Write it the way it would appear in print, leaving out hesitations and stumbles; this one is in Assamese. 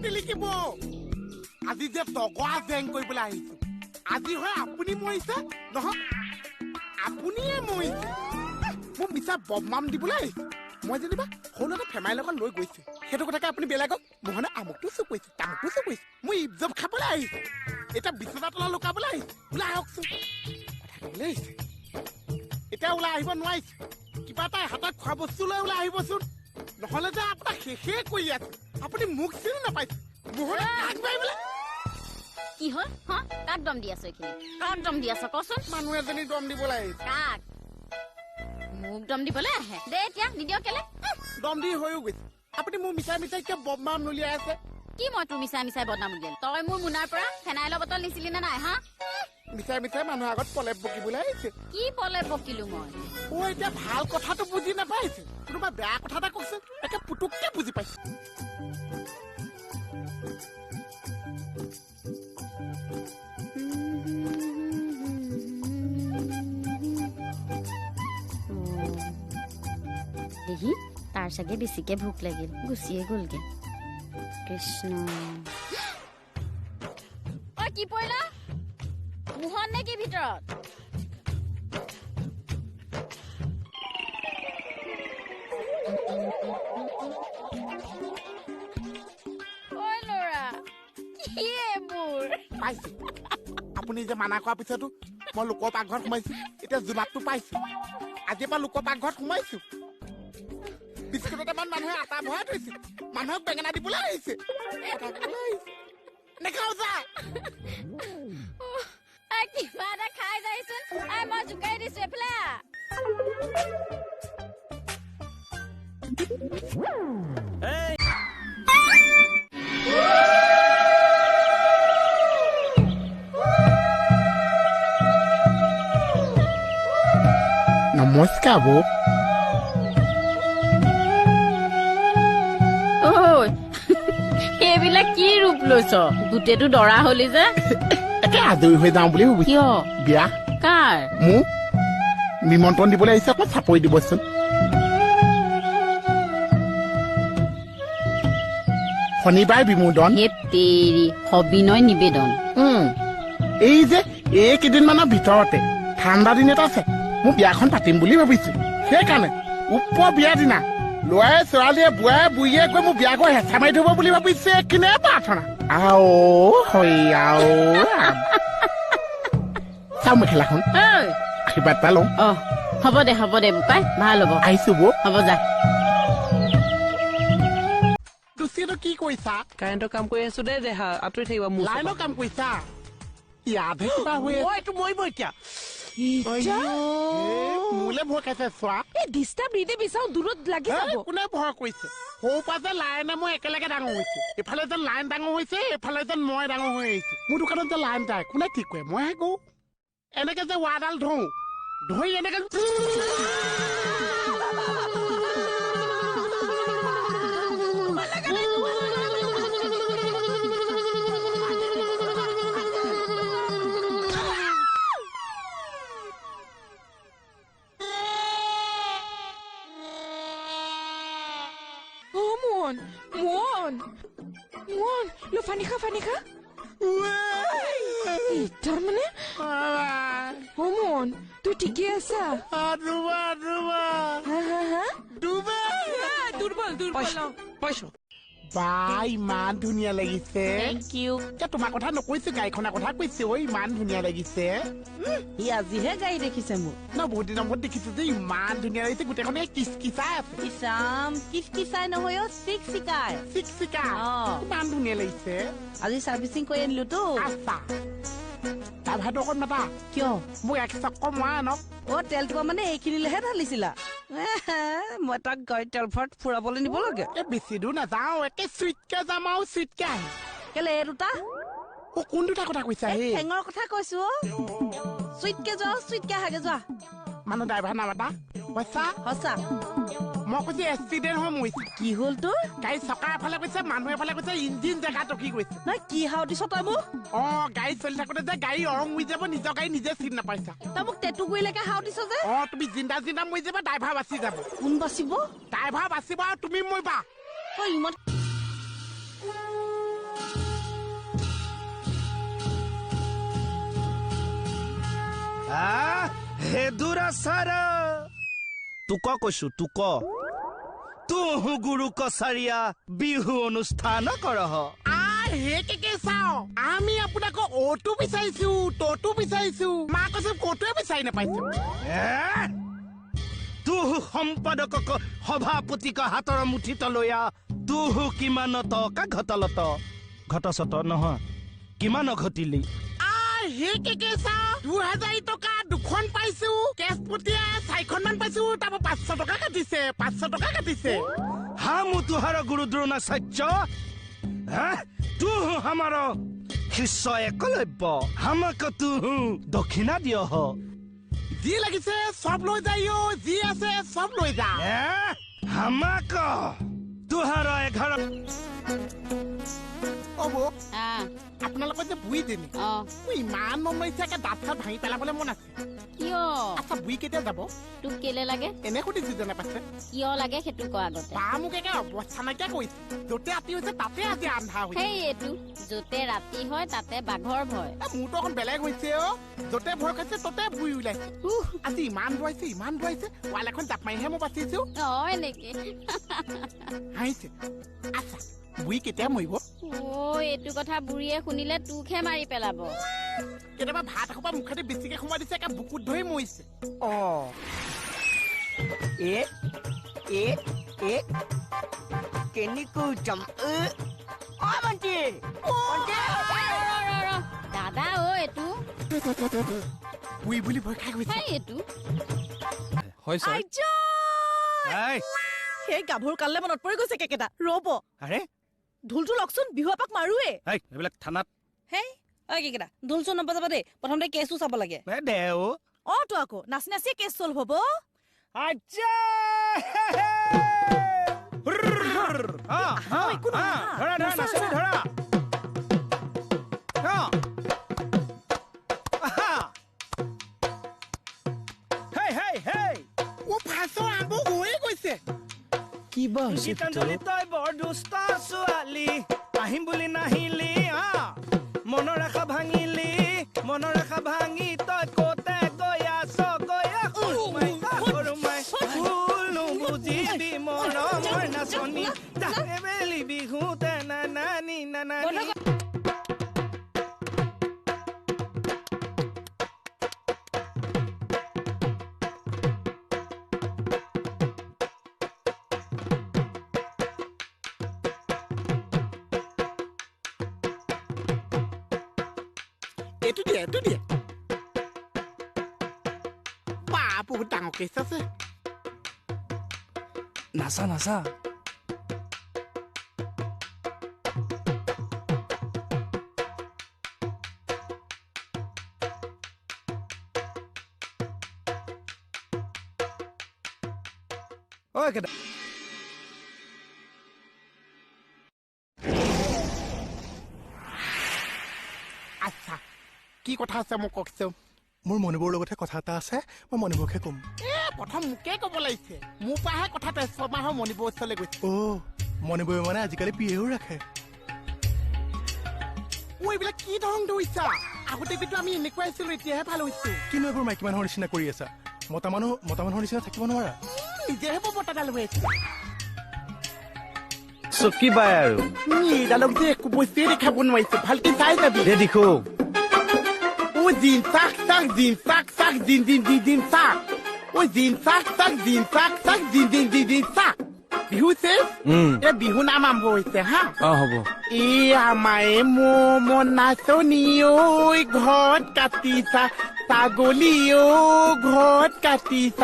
টিলিকিব। আজি যে টগৰা জেং কৰিবলৈ আহিছো, আজি হয় আপুনি মৰিছে, নহয় আপুনিয়ে মৰিছে। মোক মিছা বদনাম দিবলৈ আহিছে। মই যেনিবা সৰু এটা ফেমাইৰ লগত লৈ গৈছো, সেইটো কথাকে আপুনি বেলেগক মোহনে আমুকটো চুপ কৰিছে, তামুকটো চুপ কৰিছে। মই ইজ্জত খাবলৈ আহিছে, এতিয়া বিচনা তলা লুকাবলৈ আহিছে। ওলাই আহকচোন, কথা কবলৈ আহিছে। এতিয়া ওলাই আহিব নোৱাৰিছে, কিবা এটা হাতত খোৱা বস্তু লৈ ওলাই আহিবচোন, নহ'লে যে আপোনাক শেষে কৰি আছে। আপুনি মোক চিনি নাপাইছে, মোহনে কাক মাৰিবলৈ কি হ'ল? হা, কাক দম দি আছ এইখিনি? কাক দম দি আছ কচোন? মানুহ এজনী দম দিবলৈ আহিছে। কাক? মোক দম দিবলৈ আহে দে এতিয়া, নিদিয় কেলে? দম দি হৈও গৈছে। আপুনি মোক মিছাই মিছাই কিয় বদনাম উলিয়াই আছে? কি মই তোৰ মিছাই মিছাই বদনাম উলিয়ালো? তই মোৰ মোনাৰ পৰা ফেনাইলৰ বটল নিছিলি নে নাই? হা, মিছাই মিছাই মানুহৰ আগত পলেপ বকিবলৈ আহিছে। কি পলেপ বকিলো মই? অ, এতিয়া ভাল কথাটো বুজি নাপাইছে, কোনোবা বেয়া কথা এটা কওকচোন, একে পুতুককে বুজি পাইছে। দেহি, তাৰ চাগে বেছিকে ভোক লাগিল, গুচিয়ে গ'লগে। কৃষ্ণ, ঐ কি পৰিলা? মোহন নে কি ভিতৰত? ঐ ল'ৰা, কি এইবোৰ? পাইছো। আপুনি যে মানা কৰাৰ পিছতো মই লোকৰ পাকঘৰত সোমাইছো, এতিয়া জোনাকটো পাইছো। আজিৰ পৰা লোকৰ পাকঘৰত সোমাইছো। বিস্কুট এটামান মানুহে আটা ভৰাই থৈছে, মানুহক বেঙেনা দিবলৈ আহিছে। নেখাও যা। কিবা এটা খাই যাইচোন। মই জোকাৰি দিছো এইফালে। নমস্কাৰ বৌ। এইবিলাক কি ৰূপ লৈছ? গোটেইটো দৰা হলি যে। একে আজৰি হৈ যাওঁ বুলি ভাবিছো। কিয়? বিয়া। কাৰ? মোক নিমন্ত্ৰণ দিবলৈ আহিছে, অকণমান চাপৰি দিবচোন। শনিবাৰ বিমোদন। সবিনয় নিবেদন। এই যে এইকেইদিনমানৰ ভিতৰতে ঠাণ্ডা দিন এটা আছে, মোৰ বিয়াখন পাতিম বুলি ভাবিছো। সেইকাৰণে ওপৰ বিয়া দিনা ল'ৰাই ছোৱালীয়ে বুঢ়াই বুঢ়ীয়ে গৈ মোৰ বিয়া ঘৰ হেঁচা মাৰি থব বুলি ভাবিছে। কিনে প্ৰাৰ্থনা আও হৈ আও চাওঁ মেখেলাখন, আশীৰ্বাদ এটা লওঁ। অ হ'ব দে, হ'ব দে বোপাই, ভাল হ'ব। আহিছো বৌ। হ'ব যা। তুচিটো কি কৰিছা? কাৰেণ্টৰ কাম কৰি আছো দেই দেহা, আঁতৰি থাকিবা মোৰ। লাইনৰ কাম কৰিছা? ইয়াতহে কিবা হৈ আছে। এইটো মৰিব এতিয়া। মোলে ভয় খাইছে চোৱা। ডিষ্টাৰ্ব নিদিবি, চাওঁ দূৰত লাগি যাব। কোনে ভয় কৰিছে? সৰু পৰা যে লাইনে মই একেলগে ডাঙৰ হৈছে। এফালে যেন লাইন ডাঙৰ হৈছে, এফালে যেন মই ডাঙৰ হৈ আহিছো। মোৰ দোকানত যে লাইন যায় কোনে ঠিক কৰে? মইহে কওঁ। এনেকে যে ৱাৰডাল ধৰো, ধৰি এনেকে মোহন, মোহন, লো পানী খা, পানী খা। তাৰমানে অ মোহন, তুই ঠিকে আছা? দুৰ্বল দুৰ্বল। বা ইমান ধুনীয়া লাগিছে। Thank U. এতিয়া তোমাৰ কথা নকৈছো, গাড়ীখনৰ কথা কৈছো। ঐ ইমান ধুনীয়া লাগিছে। সি আজিহে গাড়ী দেখিছে মোক। ন বহুত দিনৰ মূৰত দেখিছো যে ইমান ধুনীয়া লাগিছে। গোটেইখনে কিচকিচাই আছে। ইছাম কিচকিচাই নহয় অ, চিকচিকাই। চিকচিকাই। ইমান ধুনীয়া লাগিছে। আজি চাৰ্ভিচিং কৰি আনিলো তো। আচ্ছা, ড্ৰাইভাৰটো অকণ মাতা। কিয়? মোক এক চক্কৰ মৰা আনক। অ তেলটো মানে এইখিনিলেহে ঢালিছিলা? মই তাক গাড়ী তেল ভৰাই ফুৰাবলৈ নিব লাগে। এই বেছি দূৰ নাযাওঁ, একে চুইটকে যাম আৰু চুইটকে আহিম। কেলে এই দুটা? অ কোন দুটা কথা কৈছা? এই ঠেঙৰ কথা কৈছো। চুইটকে যোৱা, চুইটকে আহাগে যোৱা। মানে ড্ৰাইভাৰ নামাতা? সঁচা? সঁচা। মই কৈছো এক্সিডেণ্ট হৈ মৰিছে। কি হ'ল তোৰ? গাড়ী চকা এফালে গৈছে, মানুহ এফালে গৈছে, ইঞ্জিন জেগা টকি গৈছে। নহয় কি হাও দিছ তই মোক? অ গাড়ী চলি থাকোতে যে গাড়ী অৰং উৰি যাব, নিজৰ গাড়ী নিজে চিনি নাপাইছা। তই মোক টেটুগুৰিলৈকে হাও দিছ যে? অ তুমি জিন্দা জিন্দা মৰি যাবা, ড্ৰাইভাৰ বাচি যাব। কোন বাচিব? ড্ৰাইভাৰ বাচিব আৰু তুমি মৰিবা। তই ইমান হে দুৰাচাৰ তোক কৈছো তোক তুহু গুৰু কছাৰীয়া বিহু অনুষ্ঠান কৰহ। হে কেকে চাও, আমি আপোনাক অটো বিচাৰিছো, তটো বিচাৰিছো, মা কৈছে ক'তোৱে বিচাৰি নাপাইছো। তুহু সম্পাদকক সভাপতিক হাতৰ মুঠিত লৈয়া তুহু কিমান টকা ঘটলত ঘটচত নহয় কিমান ঘটিলি? হে কেকে চাও, 2000 টকা দুখন পাইছো, কেছ পতিয়া 4খনমান পাইছো, তাৰপৰা 500 টকা কাটিছে, 500 টকা কাটিছে। হামু তুহাৰ গুৰু দ্ৰোণাচাৰ্য, তুহু আমাৰ শিষ্য একলব্য, হামাক তুহু দক্ষিণা দিয়হ। যি লাগিছে চব লৈ যায়, যি আছে চব লৈ যা। হামাক তুহাৰ 11। অ বৌ, আপোনালোকৰ যে বুঢ়ীজনী, মোৰ ইমান মন মাৰিছে একে দাঁত চাত ভাঙি পেলাবলৈ মন আছে। কিয়? আচ্ছা বুঢ়ী কেতিয়া যাব? তোক কেলে লাগে? এনে সুধিছো জানে পাছে। কিয় লাগে সেইটো ক আগতে। বা মোক একে অৱস্থা নাইকিয়া কৰিছে, য'তে ৰাতি হৈছে তাতে আজি আন্ধা হৈছে। সেই এইটো য'তে ৰাতি হয় তাতে বাঘৰ ভয়। মোৰতো অকণ বেলেগ হৈছে অ, য'তে ভয় খাইছে ত'তে বুঢ়ী ওলাইছে। আজি ইমান দৌৰাইছে, ইমান দৌৰাইছে, ৱাল এখন জাপ মাৰিহে মই বাচিছো। অ এনেকে হাঁহিছে। আচ্ছা বুঢ়ী কেতিয়া মৰিব? অ এইটো কথা বুঢ়ীয়ে শুনিলে তোকহে মাৰি পেলাব। কেতিয়াবা ভাত এসোপা মুখেদি বেছিকে সোমাই দিছে, একে বুকুত ধৰি মৰিছে। অ এ এ এ কেনেকৈ যাম? অ ভণ্টি, দাদা অ এইটো বুঢ়ী বুলি ভয় খাই গৈছে। এইটো হয় ছাৰ। সেই গাভৰু কাললে মনত পৰি গৈছে কেকেটা। ৰ'ব, আৰে ঢোলটো লওকচোন, বিহু এপাক মাৰোৱে। এইবিলাক থানাত। হেই ঐ কেকেটা, ঢোল চোল নবজাবা দেই, প্ৰথমতে কেছো চাব লাগে। দে অ। অ তো আকৌ নাচি নাচিয়ে কেছ চল্ভ হ'ব। আচ্ছা ধৰা ধৰা। কিবা হৈছে গীতাঞ্জলি, তই বৰ দুষ্ট ছোৱালী, আহিম বুলি নাহিলি, মনৰ আশা ভাঙিলি, মনৰ আশা ভাঙি তই ক'তে গৈ আছ গৈ সৰুমাই, ভুল নুবুজিবি মৰমৰ নাচনী, বেলি বিহুতে নানানি নানানি। এইটো দিয়ে, এইটো দিয়ে। বা বহুত ডাঙৰ কেছ আছে। নাচা নাচা। ঐ কেইটা আচ্ছা কি কথা আছে মোক কওকচোন। মোৰ মণিবৌৰ লগতহে কথা এটা আছে, মই মণিবৌকহে ক'ম। এ প্ৰথম মোকে ক'ব লাগিছে, মোৰ পৰাহে কথা ট্ৰেন্সফৰ্মাৰ হৈ মণিবৌৰ ওচৰলৈ গৈছে। অ মণিবৌয়ে মানে আজিকালি পিয়েও ৰাখে। অ এইবিলাক কি ধৰং ধৰিছা? আগতে কিন্তু আমি এনেকুৱা আছিলো, এতিয়াহে ভাল হৈছো। কিনো এইবোৰ মাইকী মানুহৰ নিচিনা কৰি আছা? মতা মানুহ মতা মানুহৰ নিচিনা থাকিব নোৱাৰা। নিজেহে বৰ বতাডাল হৈ আছে। চকী পাই আৰু এইডালক যে একো বস্তুৱে দেখাব নোৱাৰিছো, ভালকে চাই যাবি। দে দেখো। ও জিন চাক চাক জিন চাক চাক জিন জিন জিন জিন চাক, ও জিন চাক চাক জিন চাক চাক জিন জিন জিন জিন চাক। বিহু শেষ, এতিয়া বিহু নাম আৰম্ভ হৈছে। হা অ হ'ব। ই আমায়ে মম নাচনী ঐ ঘৰত কাটিছা ছাগলী ঐ ঘৰত কাটিছা।